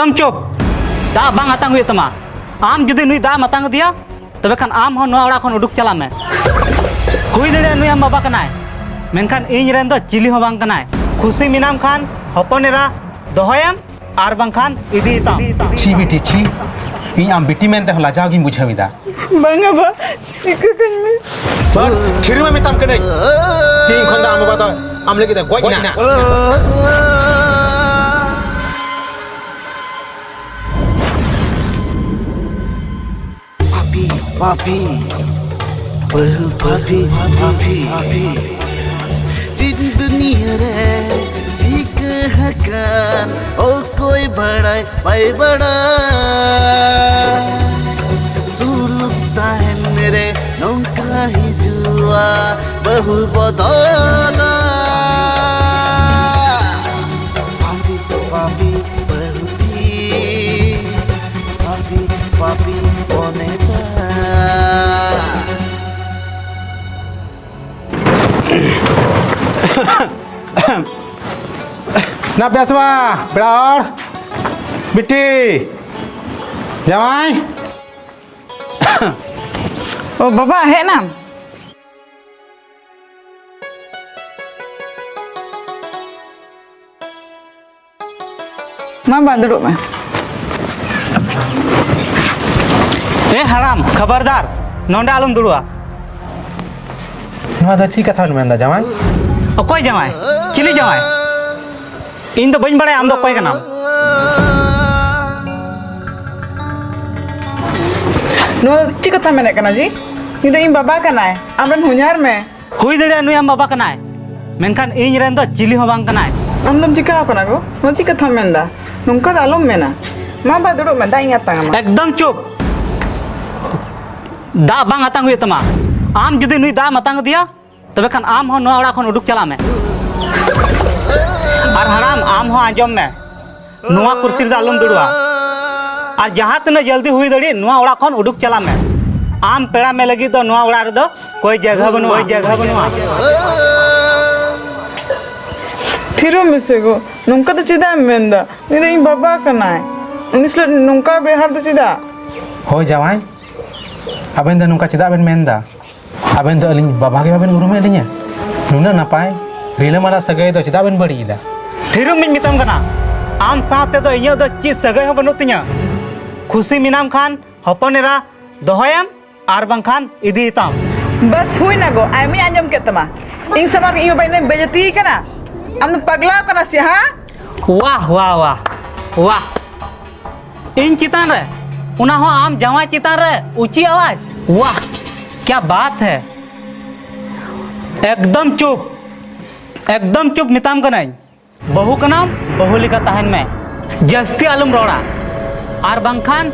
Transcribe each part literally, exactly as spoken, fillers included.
ᱟᱢ ᱪᱩᱯ! ᱫᱟᱜ ᱵᱟᱝ ᱟᱛᱟᱝ ᱦᱩᱭᱩᱜ ᱛᱟᱢᱟ᱾ ᱟᱢ ᱡᱩᱫᱤ ᱱᱩᱭ ᱫᱟᱜ ᱮᱢ ᱟᱛᱟᱝ ᱟᱫᱮᱭᱟ, ᱛᱚᱵᱮ ᱠᱷᱟᱱ ᱟᱢ ᱦᱚᱸ ᱱᱚᱣᱟ ᱚᱲᱟᱜ ᱠᱷᱚᱱ ᱩᱰᱩᱠ ᱪᱟᱞᱟᱜ ᱢᱮ᱾ ᱦᱩᱭ ᱫᱟᱲᱮᱭᱟᱜᱼᱟ ᱱᱩᱭ ᱟᱢ ᱵᱟᱵᱟ ᱠᱟᱱᱟᱭ, ᱢᱮᱱᱠᱷᱟᱱ ᱤᱧ ᱨᱮᱱ ᱫᱚ ᱪᱤᱞᱤ ᱦᱚᱸ ᱵᱟᱝ ᱠᱟᱱᱟᱭ᱾ ᱠᱷᱩᱥᱤ ᱢᱮᱱᱟᱢ ᱠᱷᱟᱱ ᱦᱚᱯᱚᱱ ᱮᱨᱟ ᱫᱚᱦᱚᱭᱮᱢ, ᱟᱨ ᱵᱟᱝᱠᱷᱟᱱ ᱤᱫᱤᱭᱮ ᱛᱟᱢ᱾ ᱪᱷᱤ ᱵᱤᱴᱤ ᱪᱷᱤ, ᱤᱧ ᱟᱢ ᱵᱤᱴᱤ ᱢᱮᱱᱛᱮ ᱦᱚᱸ ᱞᱟᱡᱟᱣ ᱜᱤᱧ ᱵᱩᱡᱷᱟᱹᱣ ᱮᱫᱟ᱾ ᱵᱟᱝᱟ ᱵᱟ, ᱤᱠᱟᱹ ᱠᱟᱹᱧ ᱢᱮ᱾ ᱵᱟᱝ, ᱛᱷᱤᱨ ᱢᱮ ᱢᱮᱛᱟᱢ ᱠᱟᱹᱱᱟᱹᱧ᱾ ᱛᱮᱦᱮᱧ ᱠᱷᱚᱱ ᱫᱚ ᱟᱢ ᱵᱟᱵᱟ ᱫᱚ ᱟᱢ ᱞᱟᱹᱜᱤᱫ ᱫᱚ ᱜᱚᱡ ᱮᱱᱟ᱾ ᱯᱟᱯᱤ, ᱯᱟᱯᱤ, ᱵᱟᱹᱦᱩ ᱯᱟᱯᱤ, ᱯᱟᱯᱤ, ᱯᱟᱯᱤ᱾ ᱪᱮᱫ ᱫᱩᱱᱤᱭᱟᱹ ᱨᱮ ᱪᱤᱠᱟᱹ ᱟᱠᱟᱱ, ᱚᱠᱚᱭ ᱵᱟᱲᱟᱭ ᱵᱟᱭ ᱵᱟᱲᱟᱭ᱾ ᱥᱩᱞᱩᱠ ᱛᱟᱦᱮᱱ ᱨᱮ ᱱᱚᱝᱠᱟ ᱦᱤᱡᱩᱜᱼᱟ, ᱵᱟᱹᱦᱩ ᱵᱚᱫᱚᱞᱟ᱾ ᱯᱟᱯᱤ, ᱯᱟᱯᱤ, ᱵᱟᱹᱦᱩ ᱛᱤ᱾ ᱯᱟᱯᱤ, ᱯᱟᱯᱤ, ᱢᱚᱱᱮ ᱫᱟ᱾ ᱱᱟ ᱵᱮᱥ ᱵᱟ, ᱯᱮᱲᱟ ᱦᱚᱲ, ᱵᱤᱴᱤ, ᱡᱟᱶᱟᱭ᱾ ᱳ ᱵᱟᱵᱟ, ᱦᱮᱡ ᱮᱱᱟᱢ? ᱢᱟ ᱵᱟ, ᱫᱩᱲᱩᱵ ᱢᱮ᱾ ᱮ ᱦᱟᱲᱟᱢ, ᱠᱷᱟᱵᱟᱨᱫᱟᱨ, ᱱᱚᱸᱰᱮ ᱟᱞᱚᱢ ᱫᱩᱲᱩᱵᱼᱟ᱾ ᱱᱚᱣᱟ ᱫᱚ ᱪᱮᱫ ᱠᱟᱛᱷᱟ ᱵᱮᱱ ᱢᱮᱱᱫᱟ, ᱡᱟᱶᱟᱭ? ᱚᱠᱚᱭ ᱡᱟᱶᱟᱭ? ᱪᱤᱞᱤ ᱡᱟᱶᱟᱭ? ᱤᱧ ᱫᱚ ᱵᱟᱹᱧ ᱵᱟᱲᱟᱭᱟ ᱟᱢ ᱫᱚ ᱚᱠᱚᱭ ᱠᱟᱱᱟᱢ᱾ ᱱᱚᱣᱟ ᱫᱚ ᱪᱮᱫ ᱠᱟᱛᱷᱟ ᱢᱮᱱᱮᱫ ᱠᱟᱱᱟ ᱡᱤ? ᱩᱱᱤ ᱫᱚ ᱤᱧ ᱵᱟᱵᱟ ᱠᱟᱱᱟᱭ, ᱟᱢᱨᱮᱱ ᱦᱚᱧᱦᱟᱨ ᱢᱮ᱾ ᱦᱩᱭ ᱫᱟᱲᱮᱭᱟᱜᱼᱟ ᱱᱩᱭ ᱟᱢ ᱵᱟᱵᱟ ᱠᱟᱱᱟᱭ, ᱢᱮᱱᱠᱷᱟᱱ ᱤᱧ ᱨᱮᱱ ᱫᱚ ᱪᱤᱞᱤ ᱦᱚᱸ ᱵᱟᱝ ᱠᱟᱱᱟᱭ᱾ ᱟᱢ ᱫᱚᱢ ᱪᱤᱠᱟ ᱟᱠᱟᱱᱟ ᱜᱚ? ᱱᱚᱣᱟ ᱪᱮᱫ ᱠᱟᱛᱷᱟᱢ ᱢᱮᱱᱫᱟ? ᱱᱚᱝᱠᱟ ᱫᱚ ᱟᱞᱚᱢ ᱢᱮᱱᱟ᱾ ᱢᱟ ᱵᱟ, ᱫᱩᱲᱩᱵ ᱢᱮ, ᱫᱟᱜ ᱤᱧ ᱟᱛᱟᱝ ᱟᱢᱟ᱾ ᱮᱠᱫᱚᱢ ᱪᱩᱯ! ᱫᱟᱜ ᱵᱟᱝ ᱟᱛᱟᱝ ᱦᱩᱭᱩᱜ ᱛᱟᱢᱟ᱾ ᱟᱢ ᱡᱩᱫᱤ ᱱᱩᱭ ᱫᱟᱜ ᱮᱢ ᱟᱛᱟᱝ ᱟᱫᱮᱭᱟ, ᱛᱚᱵᱮ ᱠᱷᱟᱱ ᱟᱢ ᱦᱚᱸ ᱱᱚᱣᱟ ᱚᱲᱟᱜ ᱠᱷᱚᱱ ᱩᱰᱩᱠ ᱪᱟᱞᱟᱜ ᱢᱮ᱾ ᱟᱨ ᱦᱟᱲᱟᱢ, ᱟᱢ ᱦᱚᱸ ᱟᱸᱡᱚᱢ ᱢᱮ, ᱱᱚᱣᱟ ᱠᱩᱨᱥᱤ ᱨᱮᱫᱚ ᱟᱞᱚᱢ ᱫᱩᱲᱩᱵᱼᱟ᱾ ᱟᱨ ᱡᱟᱦᱟᱸ ᱛᱤᱱᱟᱹᱜ ᱡᱚᱞᱫᱤ ᱦᱩᱭ ᱫᱟᱲᱮᱭᱟᱜ ᱱᱚᱣᱟ ᱚᱲᱟᱜ ᱠᱷᱚᱱ ᱩᱰᱩᱠ ᱪᱟᱞᱟᱜ ᱢᱮ᱾ ᱟᱢ ᱯᱮᱲᱟ ᱢᱮ ᱞᱟᱹᱜᱤᱫ ᱫᱚ ᱱᱚᱣᱟ ᱚᱲᱟᱜ ᱨᱮᱫᱚ ᱠᱚᱭ ᱡᱟᱭᱜᱟ ᱵᱟᱹᱱᱩᱜᱼᱟ, ᱠᱚᱭ ᱡᱟᱭᱜᱟ ᱵᱟᱹᱱᱩᱜᱼᱟ᱾ ᱛᱷᱤᱨᱚᱜ ᱢᱮᱥᱮ ᱜᱚ, ᱱᱚᱝᱠᱟ ᱫᱚ ᱪᱮᱫᱟᱜ ᱮᱢ ᱢᱮᱱᱫᱟ? ᱩᱱᱤ ᱫᱚ ᱤᱧ ᱵᱟᱵᱟ ᱠᱟᱱᱟᱭ᱾ ᱩᱱᱤ ᱥᱟᱞᱟᱜ ᱱᱚᱝᱠᱟ ᱵᱮᱣᱦᱟᱨ ᱫᱚ ᱪᱮᱫᱟᱜ? ᱦᱳᱭ ᱡᱟᱶᱟᱭ, ᱟᱵᱮᱱ ᱫᱚ ᱱᱚᱝᱠᱟ ᱪᱮᱫᱟᱜ ᱵᱮᱱ ᱢᱮᱱᱫᱟ? ᱟᱵᱮᱱ ᱫᱚ ᱟᱹᱞᱤᱧ ᱵᱟᱵᱟ ᱜᱮ ᱵᱟᱵᱮᱱ ᱩᱨᱩᱢᱮᱫ ᱞᱤᱧᱟ? ᱱᱩᱱᱟᱹᱜ ᱱᱟᱯᱟᱭ ᱨᱤᱞᱟᱹᱢᱟᱞᱟ ᱥᱟᱹᱜᱟᱹᱭ ᱫᱚ ᱪᱮᱫᱟᱜ ᱵᱮᱱ ᱵᱟᱹᱲᱤᱡ ᱮᱫᱟ? ᱛᱷᱤᱨᱚᱜ ᱢᱮᱧ ᱢᱮᱛᱟᱢ ᱠᱟᱱᱟ, ᱟᱢ ᱥᱟᱶᱛᱮ ᱫᱚ ᱤᱧᱟᱹᱜ ᱫᱚ ᱪᱮᱫ ᱥᱟᱹᱜᱟᱹᱭ ᱦᱚᱸ ᱵᱟᱹᱱᱩᱜ ᱛᱤᱧᱟᱹ᱾ ᱠᱷᱩᱥᱤ ᱢᱮᱱᱟᱢ ᱠᱷᱟᱱ ᱦᱚᱯᱚᱱ ᱮᱨᱟ ᱫᱚᱦᱚᱭᱮᱢ, ᱟᱨ ᱵᱟᱝᱠᱷᱟᱱ ᱤᱫᱤᱭᱮ ᱛᱟᱢ᱾ ᱵᱟᱥ, ᱦᱩᱭᱱᱟ ᱜᱚ, ᱟᱭᱢᱟᱧ ᱟᱸᱡᱚᱢ ᱠᱮᱫ ᱛᱟᱢᱟ᱾ ᱤᱧ ᱥᱟᱢᱟᱝ ᱨᱮ ᱤᱧ ᱵᱟᱵᱟ ᱤᱱᱟᱹᱧ ᱵᱮᱡᱟᱹᱛᱤᱭᱮ ᱠᱟᱱᱟ? ᱟᱢ ᱫᱚ ᱯᱟᱜᱽᱞᱟᱣ ᱠᱟᱱᱟ ᱥᱮ, ᱦᱟᱸ? ᱣᱟᱦ, ᱣᱟᱦ, ᱣᱟᱦ, ᱣᱟᱦ᱾ ᱤᱧ ᱪᱮᱛᱟᱱ ᱨᱮ, ᱚᱱᱟ ᱦᱚᱸ ᱟᱢ ᱡᱟᱶᱟᱭ ᱪᱮᱛᱟᱱ ᱨᱮ ᱩᱪᱤ ᱟᱣᱟᱡᱽ? ᱣᱟᱦ, ᱠᱭᱟ ᱵᱟᱛ ᱦᱮ᱾ ᱮᱠᱫᱚᱢ ᱪᱩᱯ, ᱮᱠᱫᱚᱢ ᱪᱩᱯ ᱢᱮᱛᱟᱢ ᱠᱟᱹᱱᱟᱹᱧ᱾ ᱵᱟᱹᱦᱩ ᱠᱟᱱᱟᱢ, ᱵᱟᱹᱦᱩ ᱞᱮᱠᱟ ᱛᱟᱦᱮᱱ ᱢᱮ᱾ ᱡᱟᱹᱥᱛᱤ ᱟᱞᱚᱢ ᱨᱚᱲᱟ, ᱟᱨ ᱵᱟᱝᱠᱷᱟᱱ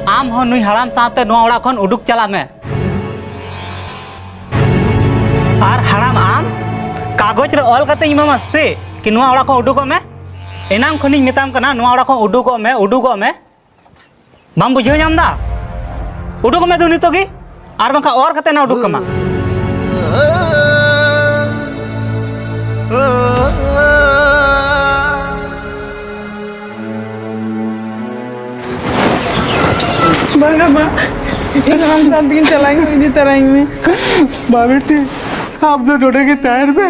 ᱟᱢ ᱦᱚᱸ ᱱᱩᱭ ᱦᱟᱲᱟᱢ ᱥᱟᱶᱛᱮ ᱱᱚᱣᱟ ᱚᱲᱟᱜ ᱠᱷᱚᱱ ᱩᱰᱩᱠ ᱪᱟᱞᱟᱜ ᱢᱮ᱾ ᱟᱨ ᱦᱟᱲᱟᱢ, ᱟᱢ ᱠᱟᱜᱚᱡᱽ ᱨᱮ ᱚᱞ ᱠᱟᱛᱮᱧ ᱮᱢᱟᱢᱟ ᱥᱮ ᱠᱤ ᱱᱚᱣᱟ ᱚᱲᱟᱜ ᱠᱷᱚᱱ ᱩᱰᱩᱠᱚᱜ ᱢᱮ? ᱮᱱᱟᱝ ᱠᱷᱚᱱᱤᱧ ᱢᱮᱛᱟᱢ ᱠᱟᱱᱟ ᱱᱚᱣᱟ ᱚᱲᱟᱜ ᱠᱷᱚᱱ ᱩᱰᱩᱠᱚᱜ ᱢᱮ, ᱩᱰᱩᱠᱚᱜ ᱢᱮ᱾ ᱵᱟᱢ ᱵᱩᱡᱷᱟᱹᱣ ᱧᱟᱢ ᱮᱫᱟ? ᱩᱰᱩᱠᱚᱜ ᱢᱮ ᱫᱩ ᱱᱤᱛᱚᱜ ᱜᱮ, ᱟᱨ ᱵᱟᱝᱠᱷᱟᱱ ᱚᱨ ᱠᱟᱛᱮ ᱱᱟ ᱩᱰᱩᱠ ᱠᱟᱢᱟ᱾ ᱵᱟᱝᱟ ᱵᱟ, ᱤᱧ ᱟᱢ ᱥᱟᱶ ᱛᱮᱜᱤᱧ ᱪᱟᱞᱟᱜ, ᱤᱧ ᱤᱫᱤ ᱛᱟᱨᱟᱧ ᱢᱮ᱾ ᱵᱟ ᱵᱤᱴᱤ, ᱟᱢ ᱫᱚ ᱱᱚᱰᱮ ᱜᱮ ᱛᱟᱦᱮᱱ ᱢᱮ᱾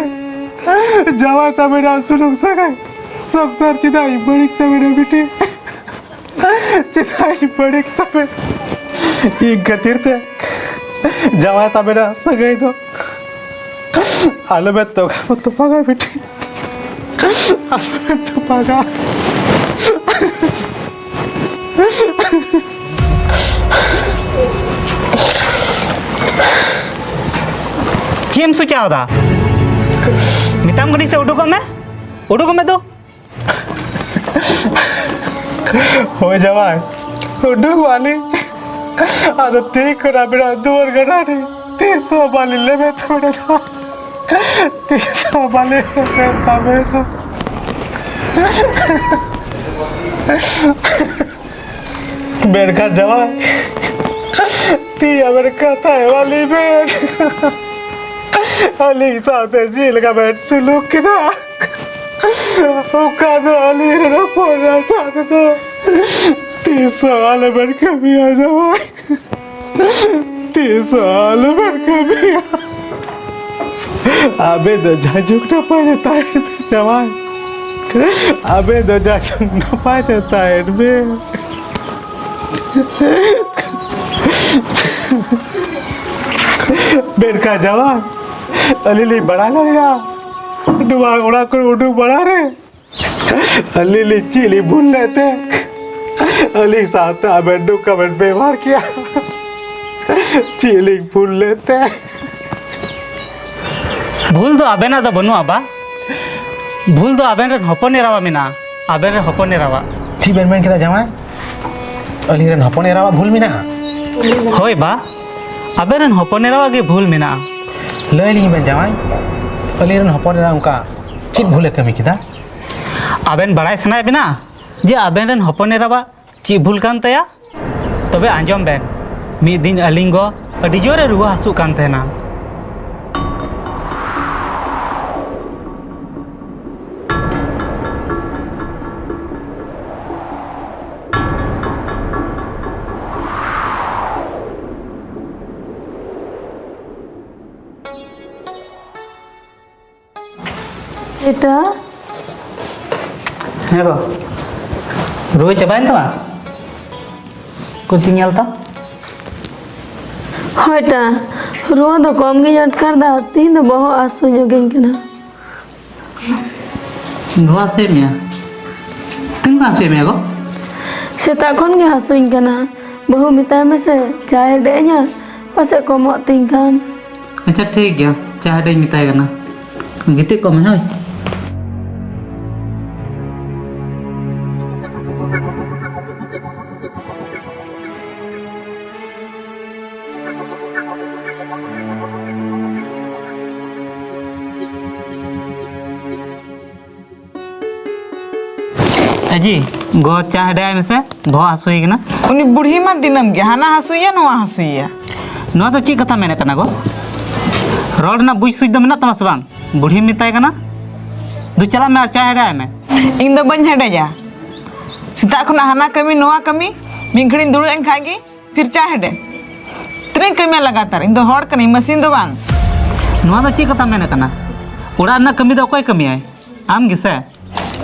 ᱡᱟᱶᱟᱭ ᱛᱟᱵᱮᱱᱟ ᱥᱩᱞᱩᱠ ᱥᱟᱹᱜᱟᱹᱭ ᱥᱚᱝᱥᱟᱨ ᱪᱮᱫᱟᱜ ᱤᱧ ᱵᱟᱹᱲᱤᱡ ᱛᱟᱵᱮᱱᱟ ᱵᱤᱴᱤ? ᱪᱮᱫᱟᱜ ᱤᱧ ᱵᱟᱹᱲᱤᱡ ᱛᱟᱵᱮᱱ? ᱤᱧ ᱠᱷᱟᱹᱛᱤᱨ ᱛᱮ ᱡᱟᱶᱟᱭ ᱛᱟᱵᱮᱱᱟ ᱥᱟᱹᱜᱟᱹᱭ ᱫᱚ ᱟᱞᱚᱵᱮᱱ ᱛᱚᱯᱟᱜᱟ ᱵᱤᱴᱤ᱾ ᱟᱞᱚᱢ ᱛᱚᱯᱟᱜᱟ᱾ ᱪᱮᱫ ᱮᱢ ᱥᱚᱪᱟᱣ ᱫᱟ? ᱢᱮᱛᱟᱢ ᱠᱟᱹᱱᱟᱹᱧ ᱥᱮ ᱩᱰᱩᱠᱚᱜ ᱢᱮ, ᱩᱰᱩᱠᱚᱜ ᱢᱮ ᱫᱩ᱾ ᱦᱳᱭ ᱡᱟᱶᱟᱭ, ᱩᱰᱩᱠᱚᱜ ᱟᱹᱞᱤᱧ᱾ ᱟᱫᱚ ᱛᱤ ᱠᱷᱚᱱ ᱟᱵᱮᱱᱟᱜ ᱫᱩᱣᱟᱹᱨ ᱜᱟᱰᱟ ᱨᱮ ᱛᱤᱥ ᱦᱚᱸ ᱵᱟᱹᱞᱤᱧ ᱞᱮᱵᱮᱫ ᱦᱚᱴᱚ ᱠᱟᱫᱟ᱾ ᱛᱤᱥ ᱦᱚᱸ ᱵᱟᱹᱞᱤᱧ ᱞᱮᱵᱮᱫ ᱛᱟᱵᱮᱱᱟ᱾ ᱢᱮᱱᱠᱷᱟᱱ ᱡᱟᱶᱟᱭ, ᱛᱤ ᱟᱵᱮᱱ ᱠᱟᱛᱷᱟ ᱮᱢᱟᱞᱤᱧ ᱵᱮᱱ᱾ ᱟᱹᱞᱤᱧ ᱥᱟᱶᱛᱮ ᱪᱮᱫ ᱞᱮᱠᱟ ᱵᱮᱱ ᱥᱩᱞᱩᱠ ᱠᱮᱫᱟ, ᱚᱱᱠᱟ ᱫᱚ ᱟᱹᱞᱤᱧ ᱨᱮᱱ ᱦᱚᱯᱚᱱ ᱮᱨᱟ ᱥᱟᱶ ᱛᱮᱫᱚ ᱛᱤᱥ ᱦᱚᱸ ᱟᱞᱚᱵᱮᱱ ᱠᱟᱹᱢᱤᱭᱟ ᱡᱟᱶᱟᱭ᱾ ᱛᱤᱥ ᱦᱚᱸ ᱟᱞᱚᱵᱮᱱ ᱠᱟᱹᱢᱤᱭᱟ᱾ ᱟᱵᱮᱱ ᱫᱚ ᱡᱟᱭᱡᱩᱜᱽ ᱱᱟᱯᱟᱭ ᱛᱮ ᱛᱟᱦᱮᱱ ᱵᱮᱱ ᱡᱟᱶᱟᱭ᱾ ᱟᱵᱮᱱ ᱫᱚ ᱡᱟᱭᱡᱩᱜᱽ ᱱᱟᱯᱟᱭ ᱛᱮ ᱛᱟᱦᱮᱱ ᱵᱮᱱ᱾ ᱢᱮᱱᱠᱷᱟᱱ ᱡᱟᱶᱟᱭ, ᱟᱹᱞᱤᱧ ᱞᱤᱧ ᱵᱟᱲᱟᱭ ᱫᱟᱲᱮᱭᱟᱜᱼᱟ ᱱᱚᱣᱟ ᱚᱲᱟᱜ ᱠᱷᱚᱱ ᱩᱰᱩᱠ ᱵᱟᱲᱟ ᱨᱮ ᱟᱹᱞᱤᱧ ᱞᱤᱧ ᱪᱮᱫ ᱞᱤᱧ ᱵᱷᱩᱞ ᱞᱮᱫ ᱛᱮ ᱟᱹᱞᱤᱧ ᱥᱟᱶᱛᱮ ᱟᱵᱮᱱ ᱱᱚᱝᱠᱟ ᱵᱮᱱ ᱵᱮᱵᱚᱦᱟᱨ ᱠᱮᱜᱼᱟ? ᱪᱮᱫ ᱞᱤᱧ ᱵᱷᱩᱞ ᱞᱮᱫ ᱛᱮ? ᱵᱷᱩᱞ ᱫᱚ ᱟᱵᱮᱱᱟᱜ ᱫᱚ ᱵᱟᱹᱱᱩᱜᱼᱟ ᱵᱟ, ᱵᱷᱩᱞ ᱫᱚ ᱟᱵᱮᱱ ᱨᱮᱱ ᱦᱚᱯᱚᱱ ᱮᱨᱟᱣᱟᱜ ᱢᱮᱱᱟᱜᱼᱟ, ᱟᱵᱮᱱ ᱨᱮᱱ ᱦᱚᱯᱚᱱ ᱮᱨᱟᱣᱟᱜ᱾ ᱪᱮᱫ ᱵᱮᱱ ᱢᱮᱱ ᱠᱮᱫᱟ ᱡᱟᱶᱟᱭ? ᱟᱹᱞᱤᱧ ᱨᱮᱱ ᱦᱚᱯᱚᱱ ᱮᱨᱟᱣᱟᱜ ᱵᱷᱩᱞ ᱢᱮᱱᱟᱜᱼᱟ? ᱦᱳᱭ ᱵᱟ, ᱟᱵᱮᱱ ᱨᱮᱱ ᱦᱚᱯᱚᱱ ᱮᱨᱟᱣᱟᱜ ᱜᱮ ᱵᱷᱩᱞ ᱢᱮᱱᱟᱜᱼᱟ᱾ ᱞᱟᱹᱭ ᱞᱤᱧ ᱵᱮᱱ ᱡᱟᱶᱟᱭ, ᱟᱹᱞᱤᱧ ᱨᱮᱱ ᱦᱚᱯᱚᱱ ᱮᱨᱟ ᱚᱱᱠᱟ ᱪᱮᱫ ᱵᱷᱩᱞᱮ ᱠᱟᱹᱢᱤ ᱠᱮᱫᱟ? ᱟᱵᱮᱱ ᱵᱟᱲᱟᱭ ᱥᱟᱱᱟᱭᱮᱫ ᱵᱮᱱᱟ ᱡᱮ ᱟᱵᱮᱱ ᱨᱮᱱ ᱦᱚᱯᱚᱱ ᱮᱨᱟᱣᱟᱜ ᱪᱮᱫ ᱵᱷᱩᱞ ᱠᱟᱱ ᱛᱟᱭᱟ? ᱛᱚᱵᱮ ᱟᱸᱡᱚᱢ ᱵᱮᱱ, ᱢᱤᱫ ᱫᱤᱱ ᱟᱹᱞᱤᱧ ᱜᱚ ᱟᱹᱰᱤ ᱡᱳᱨᱮ ᱨᱩᱣᱟᱹ ᱦᱟᱹᱥᱩᱜ ᱠᱟᱱ ᱛᱟᱦᱮᱱᱟ᱾ ᱮᱴᱟ? ᱦᱮᱸ ᱜᱚ, ᱨᱩᱣᱟᱹ ᱪᱟᱵᱟᱭᱮᱱ ᱛᱟᱢᱟ? ᱠᱚ ᱛᱤ ᱧᱮᱞ ᱛᱟᱢ᱾ ᱦᱳᱭ ᱮᱴᱟ, ᱨᱩᱣᱟᱹ ᱫᱚ ᱠᱚᱢ ᱜᱤᱧ ᱟᱴᱠᱟᱨ ᱫᱟ, ᱛᱤᱦᱤᱧ ᱫᱚ ᱵᱚᱦᱚᱜ ᱦᱟᱹᱥᱩ ᱧᱚᱜᱤᱧ ᱠᱟᱱᱟ᱾ ᱱᱚᱣᱟ ᱦᱟᱹᱥᱩᱭᱮᱫ ᱢᱮᱭᱟ? ᱛᱤᱱ ᱠᱷᱚᱱ ᱦᱟᱹᱥᱩᱭᱮᱫ ᱢᱮᱭᱟ ᱜᱚ? ᱥᱮᱛᱟᱜ ᱠᱷᱚᱱ ᱜᱮ ᱦᱟᱹᱥᱩᱧ ᱠᱟᱱᱟ᱾ ᱵᱟᱹᱦᱩ ᱢᱮᱛᱟᱭ ᱢᱮᱥᱮ, ᱪᱟᱭ ᱦᱮᱰᱮᱡ ᱟᱹᱧᱟ, ᱯᱟᱥᱮᱡ ᱠᱚᱢᱚᱜ ᱛᱤᱧ ᱠᱷᱟᱱ᱾ ᱟᱪᱪᱷᱟ ᱴᱷᱤᱠ ᱜᱮᱭᱟ, ᱪᱟ ᱦᱮᱰᱮᱡ ᱢᱮᱛᱟᱭ ᱠᱟᱱᱟ᱾ ᱜᱤᱛᱤᱡ ᱠᱚᱜ ᱢᱮ ᱦᱳᱭ᱾ ᱟᱹᱡᱤ, ᱜᱚ ᱪᱟ ᱦᱮᱰᱮᱡ ᱟᱭ ᱢᱮᱥᱮ, ᱵᱚᱦᱚᱜ ᱦᱟᱹᱥᱩᱭᱮ ᱠᱟᱱᱟ᱾ ᱩᱱᱤ ᱵᱩᱲᱦᱤ ᱢᱟ ᱫᱤᱱᱟᱹᱢ ᱜᱮ ᱦᱟᱱᱟ ᱦᱟᱹᱥᱩᱭᱮᱭᱟ, ᱱᱚᱣᱟ ᱦᱟᱹᱥᱩᱭᱮᱭᱟ᱾ ᱱᱚᱣᱟ ᱫᱚ ᱪᱮᱫ ᱠᱟᱛᱷᱟ ᱢᱮᱱᱮᱫ ᱠᱟᱱᱟ ᱜᱚ? ᱨᱚᱲ ᱨᱮᱱᱟᱜ ᱵᱩᱡᱽ ᱥᱩᱡᱽ ᱫᱚ ᱢᱮᱱᱟᱜ ᱛᱟᱢᱟ ᱥᱮ ᱵᱟᱝ? ᱵᱩᱲᱦᱤᱢ ᱢᱮᱛᱟᱭ ᱠᱟᱱᱟ, ᱫᱩ ᱪᱟᱞᱟᱜ ᱢᱮ ᱟᱨ ᱪᱟ ᱦᱮᱰᱮᱡ ᱟᱭ ᱢᱮ᱾ ᱤᱧ ᱫᱚ ᱵᱟᱹᱧ ᱦᱮᱰᱮᱡᱟ᱾ ᱥᱮᱛᱟᱜ ᱠᱷᱚᱱᱟᱜ ᱦᱟᱱᱟ ᱠᱟᱹᱢᱤ ᱱᱚᱣᱟ ᱠᱟᱹᱢᱤ, ᱢᱤᱫ ᱜᱷᱟᱹᱲᱤᱡ ᱤᱧ ᱫᱩᱲᱩᱵ ᱮᱱ ᱠᱷᱟᱡ ᱜᱮ ᱯᱷᱤᱨ ᱪᱟ ᱦᱮᱰᱮᱡ᱾ ᱛᱤᱱᱟᱹᱜ ᱤᱧ ᱠᱟᱹᱢᱤᱭᱟ ᱞᱟᱜᱟᱛᱟᱨ? ᱤᱧ ᱫᱚ ᱦᱚᱲ ᱠᱟᱹᱱᱟᱹᱧ, ᱢᱟᱹᱥᱤᱱ ᱫᱚ ᱵᱟᱝ᱾ ᱱᱚᱣᱟ ᱫᱚ ᱪᱮᱫ ᱠᱟᱛᱷᱟᱢ ᱢᱮᱱᱮᱫ ᱠᱟᱱᱟ? ᱚᱲᱟᱜ ᱨᱮᱱᱟᱜ ᱠᱟᱹᱢᱤ ᱫᱚ ᱚᱠᱚᱭ ᱠᱟᱹᱢᱤᱭᱟᱭ? ᱟᱢ ᱜᱮᱥᱮ?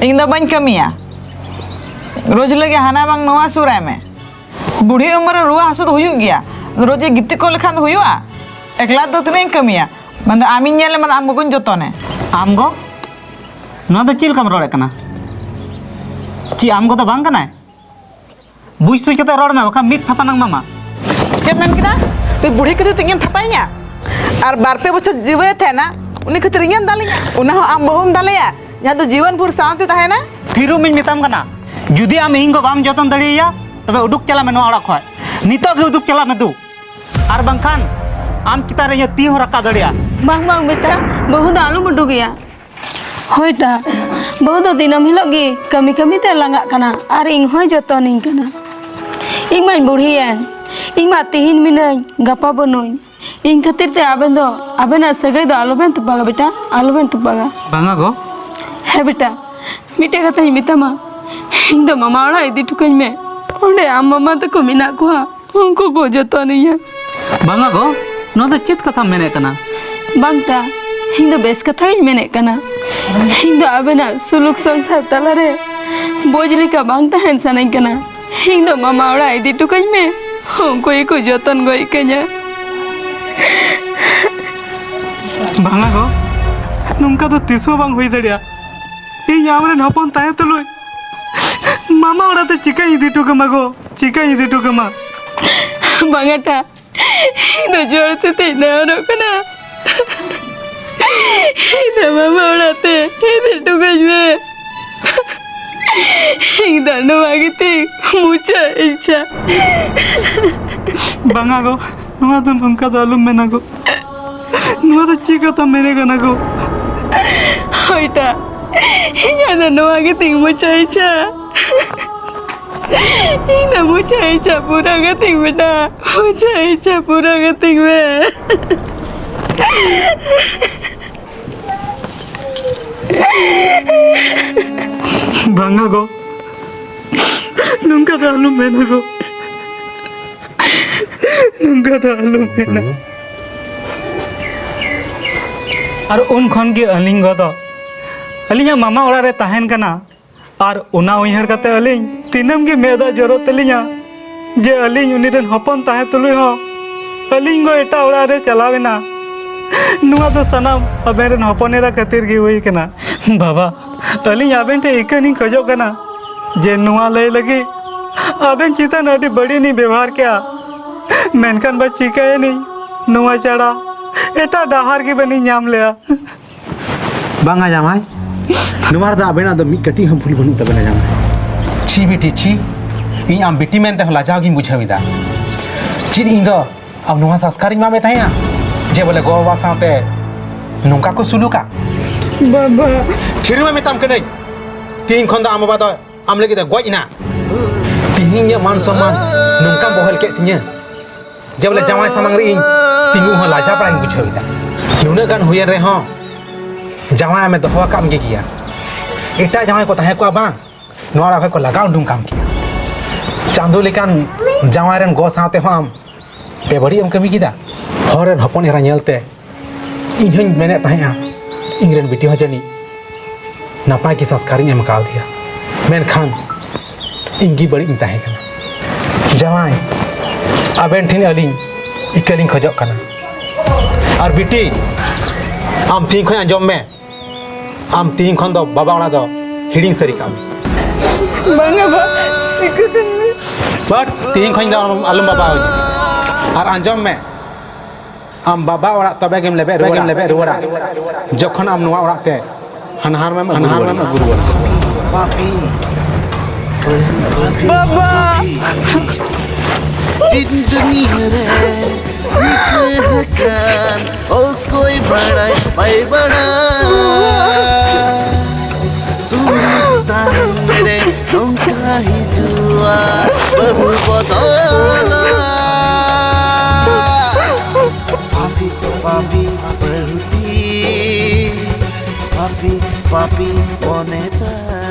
ᱤᱧ ᱫᱚ ᱵᱟᱹᱧ ᱠᱟᱹᱢᱤᱭᱟ᱾ ᱨᱳᱡᱽ ᱞᱟᱹᱜᱤᱫ ᱦᱟᱱᱟ ᱵᱟᱝ ᱱᱚᱣᱟ ᱥᱩᱨ ᱟᱭ ᱢᱮ᱾ ᱵᱩᱲᱦᱤ ᱩᱢᱮᱨ ᱨᱮ ᱨᱩᱣᱟᱹ ᱦᱟᱹᱥᱩ ᱫᱚ ᱦᱩᱭᱩᱜ ᱜᱮᱭᱟ᱾ ᱨᱳᱡᱽ ᱮ ᱜᱤᱛᱤᱡ ᱠᱚᱜ ᱞᱮᱠᱷᱟᱱ ᱫᱚ ᱦᱩᱭᱩᱜᱼᱟ? ᱮᱠᱞᱟ ᱫᱚ ᱛᱤᱱᱟᱹᱜ ᱤᱧ ᱠᱟᱹᱢᱤᱭᱟ? ᱢᱮᱱᱫᱚ ᱟᱢᱤᱧ ᱧᱮᱞ ᱞᱮᱢᱟ, ᱟᱢ ᱜᱚᱜᱚᱧ ᱡᱚᱛᱚᱱᱮ᱾ ᱟᱢ ᱜᱚ? ᱱᱚᱣᱟ ᱫᱚ ᱪᱮᱫ ᱞᱮᱠᱟᱢ ᱨᱚᱲᱮᱫ ᱠᱟᱱᱟ? ᱪᱮᱫ ᱟᱢ ᱜᱚ ᱫᱚ ᱵᱟᱝ ᱠᱟᱱᱟᱭ? ᱵᱩᱡᱽ ᱥᱩᱡᱽ ᱠᱟᱛᱮ ᱨᱚᱲ ᱢᱮ, ᱵᱟᱠᱷᱟᱱ ᱢᱤᱫ ᱛᱷᱟᱯᱟ ᱱᱟᱝ ᱢᱟᱢᱟ᱾ ᱪᱮᱫ ᱢᱮᱱ ᱠᱮᱫᱟ? ᱩᱱᱤ ᱵᱩᱲᱦᱤ ᱠᱷᱟᱹᱛᱤᱨ ᱛᱮ ᱤᱧᱮᱢ ᱛᱷᱟᱯᱟᱭᱤᱧᱟ? ᱟᱨ ᱵᱟᱨ ᱯᱮ ᱵᱚᱪᱷᱚᱨ ᱡᱤᱣᱮᱫ ᱛᱟᱦᱮᱱᱟ, ᱩᱱᱤ ᱠᱷᱟᱹᱛᱤᱨ ᱤᱧᱮᱢ ᱫᱟᱞᱤᱧᱟ? ᱚᱱᱟ ᱦᱚᱸ ᱟᱢ ᱵᱟᱹᱦᱩᱢ ᱫᱟᱞᱮᱭᱟ, ᱡᱟᱦᱟᱸ ᱫᱚ ᱡᱤᱭᱚᱱ ᱵᱷᱳᱨ ᱥᱟᱶᱛᱮ ᱛᱟᱦᱮᱱᱟ? ᱛᱷᱤᱨᱚᱜ ᱢᱮᱧ ᱢᱮᱛᱟᱢ ᱠᱟᱱᱟ, ᱡᱩᱫᱤ ᱟᱢ ᱤᱧ ᱜᱚ ᱵᱟᱢ ᱡᱚᱛᱚᱱ ᱫᱟᱲᱮᱭᱟᱭᱟ, ᱛᱚᱵᱮ ᱩᱰᱩᱠ ᱪᱟᱞᱟᱜ ᱢᱮ ᱱᱚᱣᱟ ᱚᱲᱟᱜ ᱠᱷᱚᱱ᱾ ᱱᱤᱛᱚᱜ ᱜᱮ ᱩᱰᱩᱠ ᱪᱟᱞᱟᱜ ᱢᱮ ᱫᱩ᱾ ᱟᱨ ᱵᱟᱝᱠᱷᱟᱱ ᱟᱢ ᱪᱮᱛᱟᱱ ᱨᱮ ᱤᱧᱟᱹᱜ ᱛᱤ ᱦᱚᱸ ᱨᱟᱠᱟᱵ ᱫᱟᱲᱮᱭᱟᱜᱼᱟ᱾ ᱵᱟᱝ, ᱵᱟᱝ ᱵᱮᱴᱟ, ᱵᱟᱹᱦᱩ ᱫᱚ ᱟᱞᱚᱢ ᱩᱰᱩᱠᱮᱭᱟ᱾ ᱦᱳᱭ ᱴᱟ, ᱵᱟᱹᱦᱩ ᱫᱚ ᱫᱤᱱᱟᱹᱢ ᱦᱤᱞᱳᱜ ᱜᱮ ᱠᱟᱹᱢᱤ ᱠᱟᱹᱢᱤ ᱛᱮ ᱞᱟᱸᱜᱟᱜ ᱠᱟᱱᱟ ᱟᱨ ᱤᱧ ᱦᱚᱸᱭ ᱡᱚᱛᱚᱱᱤᱧ ᱠᱟᱱᱟ᱾ ᱤᱧ ᱢᱟᱧ ᱵᱩᱲᱦᱤᱭᱮᱱ, ᱤᱧ ᱢᱟ ᱛᱤᱦᱤᱧ ᱢᱤᱱᱟᱹᱧ, ᱜᱟᱯᱟ ᱵᱟᱹᱱᱩᱧ᱾ ᱤᱧ ᱠᱷᱟᱹᱛᱤᱨ ᱛᱮ ᱟᱵᱮᱱ ᱫᱚ ᱟᱵᱮᱱᱟᱜ ᱥᱟᱹᱜᱟᱹᱭ ᱫᱚ ᱟᱞᱚᱵᱮᱱ ᱛᱚᱯᱟᱜᱟ ᱵᱮᱴᱟ, ᱟᱞᱚᱵᱮᱱ ᱛᱚᱯᱟᱜᱟ᱾ ᱵᱟᱝᱟ ᱜᱚ᱾ ᱦᱮᱸ ᱵᱮᱴᱟ, ᱢᱤᱫᱴᱮᱡ ᱠᱟᱛᱷᱟᱧ ᱢᱮᱛᱟᱢᱟ, ᱤᱧ ᱫᱚ ᱢᱟᱢᱟ ᱚᱲᱟᱜ ᱤᱫᱤ ᱦᱚᱴᱚ ᱠᱟᱹᱧ ᱢᱮ, ᱚᱸᱰᱮ ᱟᱢ ᱢᱟᱢᱟ ᱛᱟᱠᱚ ᱢᱮᱱᱟᱜ ᱠᱚᱣᱟ᱾ ᱩᱱᱠᱩ ᱠᱚ ᱡᱚᱛᱚᱱᱤᱧᱟ᱾ ᱵᱟᱝᱟ ᱜᱚ, ᱱᱚᱣᱟ ᱫᱚ ᱪᱮᱫ ᱠᱟᱛᱷᱟᱢ ᱢᱮᱱᱮᱫ ᱠᱟᱱᱟ? ᱵᱟᱝ ᱴᱟ, ᱤᱧ ᱫᱚ ᱵᱮᱥ ᱠᱟᱛᱷᱟ ᱜᱤᱧ ᱢᱮᱱᱮᱫ ᱠᱟᱱᱟ᱾ ᱤᱧ ᱫᱚ ᱟᱵᱮᱱᱟᱜ ᱥᱩᱞᱩᱠ ᱥᱚᱝᱥᱟᱨ ᱛᱟᱞᱟᱨᱮ ᱵᱳᱡᱽ ᱞᱮᱠᱟ ᱵᱟᱝ ᱛᱟᱦᱮᱱ ᱥᱟᱱᱟᱧ ᱠᱟᱱᱟ᱾ ᱤᱧ ᱫᱚ ᱢᱟᱢᱟ ᱚᱲᱟᱜ ᱤᱫᱤ ᱦᱚᱴᱚ ᱠᱟᱹᱧ ᱢᱮ, ᱩᱱᱠᱩ ᱜᱮᱠᱚ ᱡᱚᱛᱚᱱ ᱜᱚᱡ ᱠᱟᱹᱧᱟ᱾ ᱵᱟᱝᱟ ᱜᱚ, ᱱᱚᱝᱠᱟ ᱫᱚ ᱛᱤᱥ ᱦᱚᱸ ᱵᱟᱝ ᱦᱩᱭ ᱫᱟᱲᱮᱭᱟᱜᱼᱟ᱾ ᱤᱧ ᱟᱢᱨᱮᱱ ᱦᱚᱯᱚᱱ ᱛᱟᱦᱮᱸ ᱛᱩᱞᱩᱡ ᱢᱟᱢᱟ ᱚᱲᱟᱜ ᱛᱮ ᱪᱤᱠᱟᱹᱧ ᱤᱫᱤ ᱦᱚᱴᱚ ᱠᱟᱢᱟ ᱜᱚ, ᱪᱤᱠᱟᱹᱧ ᱤᱫᱤ ᱦᱚᱴᱚ ᱠᱟᱢᱟ? ᱵᱟᱝᱟ ᱴᱟ, ᱤᱧ ᱫᱚ ᱡᱳᱨ ᱛᱮ ᱛᱤᱧ ᱱᱮᱦᱚᱨᱚᱜ ᱠᱟᱱᱟ᱾ ᱤᱧ ᱫᱚ ᱢᱟᱢᱟ ᱚᱲᱟᱜ ᱛᱮ ᱤᱫᱤ ᱦᱚᱴᱚ ᱠᱟᱹᱧ ᱢᱮ᱾ ᱤᱧ ᱫᱚ ᱱᱚᱣᱟ ᱜᱮᱛᱤᱧ ᱢᱩᱪᱟᱹᱫ ᱤᱪᱪᱷᱟ᱾ ᱵᱟᱝᱟ ᱜᱚ, ᱱᱚᱣᱟ ᱫᱚ ᱱᱚᱝᱠᱟ ᱫᱚ ᱟᱞᱚᱢ ᱢᱮᱱᱟ ᱜᱚ᱾ ᱱᱚᱣᱟ ᱫᱚ ᱪᱮᱫ ᱠᱟᱛᱷᱟ ᱢᱮᱱᱮ ᱠᱟᱱᱟ ᱜᱚ? ᱦᱳᱭ ᱴᱟ, ᱤᱧᱟᱹᱜ ᱫᱚ ᱱᱚᱣᱟ ᱜᱮᱛᱤᱧ ᱢᱩᱪᱟᱹᱫ ᱤᱪᱪᱷᱟ᱾ ᱤᱧ ᱫᱚ ᱢᱩᱪᱟᱹᱫ ᱤᱪᱪᱷᱟ ᱯᱩᱨᱟᱹ ᱠᱟᱹᱛᱤᱧ ᱵᱮᱴᱟ, ᱢᱩᱪᱟᱹᱫ ᱤᱪᱪᱷᱟ ᱯᱩᱨᱟᱹ ᱠᱟᱹᱛᱤᱧ ᱢᱮ᱾ ᱵᱟᱝᱟ ᱜᱚ, ᱱᱚᱝᱠᱟ ᱫᱚ ᱟᱞᱚᱢ ᱢᱮᱱᱟ ᱜᱚ᱾ ᱱᱚᱝᱠᱟ ᱫᱚ ᱟᱞᱚᱢ ᱢᱮᱱᱟ᱾ ᱟᱨ ᱩᱱ ᱠᱷᱚᱱ ᱜᱮ ᱟᱹᱞᱤᱧ ᱜᱚ ᱫᱚ ᱟᱹᱞᱤᱧᱟᱜ ᱢᱟᱢᱟ ᱚᱲᱟᱜ ᱨᱮ ᱛᱟᱦᱮᱱ ᱠᱟᱱᱟ᱾ ᱟᱨ ᱚᱱᱟ ᱩᱭᱦᱟᱹᱨ ᱠᱟᱛᱮ ᱟᱹᱞᱤᱧ ᱫᱤᱱᱟᱹᱢ ᱜᱮ ᱢᱮᱫ ᱫᱟᱜ ᱡᱚᱨᱚᱜ ᱛᱟᱹᱞᱤᱧᱟ ᱡᱮ ᱟᱹᱞᱤᱧ ᱩᱱᱤ ᱨᱮᱱ ᱦᱚᱯᱚᱱ ᱛᱟᱦᱮᱸ ᱛᱩᱞᱩᱡ ᱦᱚᱸ ᱟᱹᱞᱤᱧ ᱜᱚ ᱮᱴᱟᱜ ᱚᱲᱟᱜ ᱨᱮ ᱪᱟᱞᱟᱣ ᱮᱱᱟ᱾ ᱱᱚᱣᱟ ᱫᱚ ᱥᱟᱱᱟᱢ ᱟᱵᱮᱱ ᱨᱮᱱ ᱦᱚᱯᱚᱱ ᱮᱨᱟ ᱠᱷᱟᱹᱛᱤᱨ ᱜᱮ ᱦᱩᱭ ᱠᱟᱱᱟ᱾ ᱵᱟᱵᱟ, ᱟᱹᱞᱤᱧ ᱟᱵᱮᱱ ᱴᱷᱮᱱ ᱤᱠᱟᱹ ᱞᱤᱧ ᱠᱷᱚᱡᱚᱜ ᱠᱟᱱᱟ ᱡᱮ ᱱᱚᱣᱟ ᱞᱟᱹᱭ ᱞᱟᱹᱜᱤᱫ ᱟᱵᱮᱱ ᱪᱮᱛᱟᱱ ᱟᱹᱰᱤ ᱵᱟᱹᱲᱤᱡ ᱞᱤᱧ ᱵᱮᱵᱚᱦᱟᱨ ᱠᱮᱜᱼᱟ, ᱢᱮᱱᱠᱷᱟᱱ ᱵᱟ ᱪᱤᱠᱟᱹᱭᱟᱞᱤᱧ, ᱱᱚᱣᱟ ᱪᱷᱟᱲᱟ ᱮᱴᱟᱜ ᱰᱟᱦᱟᱨ ᱜᱮ ᱵᱟᱹᱞᱤᱧ ᱧᱟᱢ ᱞᱮᱜᱼᱟ᱾ ᱵᱟᱝᱟ ᱡᱟᱶᱟᱭ, ᱱᱚᱣᱟ ᱨᱮᱫᱚ ᱟᱵᱮᱱᱟᱜ ᱫᱚ ᱢᱤᱫ ᱠᱟᱹᱴᱤᱡ ᱦᱚᱸ ᱵᱷᱩᱞ ᱵᱟᱹᱱᱩᱜ ᱛᱟᱵᱮᱱᱟ ᱡᱟᱶᱟᱭ᱾ ᱪᱷᱤ ᱵᱤᱴᱤ ᱪᱷᱤ, ᱤᱧ ᱟᱢ ᱵᱤᱴᱤ ᱢᱮᱱᱛᱮ ᱦᱚᱸ ᱞᱟᱡᱟᱣ ᱜᱤᱧ ᱵᱩᱡᱷᱟᱹᱣ ᱮᱫᱟ᱾ ᱪᱮᱫ ᱤᱧ ᱫᱚ ᱟᱢ ᱱᱚᱣᱟ ᱥᱚᱝᱥᱠᱟᱨᱤᱧ ᱮᱢᱟᱫ ᱢᱮ ᱛᱟᱦᱮᱸᱜᱼᱟ ᱡᱮ ᱵᱚᱞᱮ ᱜᱚ ᱵᱟᱵᱟ ᱥᱟᱶᱛᱮ ᱱᱚᱝᱠᱟ ᱠᱚ ᱥᱩᱞᱩᱠᱟ? ᱵᱟᱵᱟ᱾ ᱛᱷᱤᱨ ᱢᱮ ᱢᱮᱛᱟᱢ ᱠᱟᱹᱱᱟᱹᱧ᱾ ᱛᱮᱦᱮᱧ ᱠᱷᱚᱱ ᱫᱚ ᱟᱢ ᱵᱟᱵᱟ ᱫᱚ ᱟᱢ ᱞᱟᱹᱜᱤᱫ ᱮ ᱜᱚᱡ ᱮᱱᱟ᱾ ᱛᱮᱦᱮᱧ ᱤᱧᱟᱹᱜ ᱢᱟᱱ ᱥᱚᱢᱢᱟᱱ ᱱᱚᱝᱠᱟᱢ ᱵᱚᱦᱮᱞ ᱠᱮᱫ ᱛᱤᱧᱟᱹ ᱡᱮ ᱵᱚᱞᱮ ᱡᱟᱶᱟᱭ ᱥᱟᱢᱟᱝ ᱨᱮ ᱤᱧ ᱛᱤᱸᱜᱩ ᱦᱚᱸ ᱞᱟᱡᱟ ᱯᱟᱲᱟᱧ ᱵᱩᱡᱷᱟᱹᱣ ᱮᱫᱟ᱾ ᱱᱩᱱᱟᱹᱜ ᱜᱟᱱ ᱦᱩᱭᱮᱱ ᱨᱮᱦᱚᱸ ᱡᱟᱶᱟᱭ ᱟᱢᱮ ᱫᱚᱦᱚ ᱟᱠᱟᱫ ᱢᱮ ᱜᱮᱭᱟ᱾ ᱮᱴᱟᱜ ᱡᱟᱶᱟᱭ ᱠᱚ ᱛᱟᱦᱮᱸ ᱠᱚᱜᱼᱟ ᱵᱟᱝ, ᱱᱚᱣᱟ ᱚᱲᱟᱜ ᱠᱷᱚᱱ ᱠᱚ ᱞᱟᱜᱟ ᱩᱰᱩᱝ ᱠᱟᱢ ᱠᱮᱭᱟ᱾ ᱪᱟᱸᱫᱚ ᱞᱮᱠᱟᱱ ᱡᱟᱶᱟᱭ ᱨᱮᱱ ᱜᱚ ᱥᱟᱶᱛᱮ ᱦᱚᱸ ᱟᱢ ᱵᱮᱵᱟᱹᱲᱤᱡ ᱮᱢ ᱠᱟᱹᱢᱤ ᱠᱮᱫᱟ᱾ ᱦᱚᱲ ᱨᱮᱱ ᱦᱚᱯᱚᱱ ᱮᱨᱟ ᱧᱮᱞᱛᱮ ᱤᱧ ᱦᱚᱧ ᱢᱮᱱᱮᱫ ᱛᱟᱦᱮᱸᱜᱼᱟ, ᱤᱧ ᱨᱮᱱ ᱵᱤᱴᱤ ᱦᱚᱸ ᱡᱟᱹᱱᱤᱡ ᱱᱟᱯᱟᱭ ᱜᱮ ᱥᱚᱝᱥᱠᱟᱨᱤᱧ ᱮᱢ ᱠᱟᱣᱫᱮᱭᱟ, ᱢᱮᱱᱠᱷᱟᱱ ᱤᱧ ᱜᱮ ᱵᱟᱹᱲᱤᱡ ᱤᱧ ᱛᱟᱦᱮᱸ ᱠᱟᱱᱟ᱾ ᱡᱟᱶᱟᱭ, ᱟᱵᱮᱱ ᱴᱷᱮᱱ ᱟᱹᱞᱤᱧ ᱤᱠᱟᱹ ᱞᱤᱧ ᱠᱷᱚᱡᱚᱜ ᱠᱟᱱᱟ᱾ ᱟᱨ ᱵᱤᱴᱤ, ᱟᱢ ᱛᱤᱦᱤᱧ ᱠᱷᱚᱱ ᱟᱸᱡᱚᱢ ᱢᱮ, ᱟᱢ ᱛᱤᱦᱤᱧ ᱠᱷᱚᱱ ᱫᱚ ᱵᱟᱵᱟ ᱚᱲᱟᱜ ᱫᱚ ᱦᱤᱲᱤᱧ ᱥᱟᱹᱨᱤ ᱠᱟᱜ ᱢᱮ᱾ ᱵᱟᱝᱟ ᱵᱟ, ᱤᱠᱟᱹ ᱠᱟᱹᱧ ᱢᱮ᱾ ᱵᱟᱴ ᱛᱤᱦᱤᱧ ᱠᱷᱚᱱ ᱫᱚ ᱟᱞᱚᱢ ᱵᱟᱵᱟ ᱟᱹᱧᱟ᱾ ᱟᱨ ᱟᱸᱡᱚᱢ ᱢᱮ, ᱟᱢ ᱵᱟᱵᱟ ᱚᱲᱟᱜ ᱛᱚᱵᱮ ᱜᱮᱢ ᱞᱮᱵᱮᱫ ᱨᱩᱣᱟᱹᱲᱟ, ᱞᱮᱵᱮᱫ ᱨᱩᱣᱟᱹᱲᱟ, ᱡᱚᱠᱷᱚᱱ ᱟᱢ ᱱᱚᱣᱟ ᱚᱲᱟᱜ ᱛᱮ ᱦᱟᱱᱦᱟᱨ ᱢᱮᱢ ᱟᱹᱜᱩ ᱨᱩᱣᱟᱹᱲ᱾ ᱯᱟᱯᱤ, ᱵᱟᱵᱟ! ᱪᱮᱫ ᱫᱩᱱᱤᱭᱟᱹ ᱨᱮ ᱪᱤᱠᱟᱹ ᱟᱠᱟᱱ, ᱚᱠᱚᱭ ᱵᱟᱲᱟᱭ ᱵᱟᱭ ᱵᱟᱲᱟᱭ᱾ ᱥᱩᱨ ᱛᱟᱦᱮᱱ ᱨᱮ ᱱᱚᱝᱠᱟ ᱦᱤᱡᱩᱜᱼᱟ, ᱵᱟᱹᱦᱩ ᱵᱚᱫᱚᱞᱟ᱾ ᱯᱟᱯᱤ, ᱯᱟᱯᱤ, ᱵᱟᱹᱦᱩ ᱛᱤᱧ, ᱯᱟᱯᱤ, ᱯᱟᱯᱤ, ᱢᱚᱱᱮ ᱛᱟᱭ᱾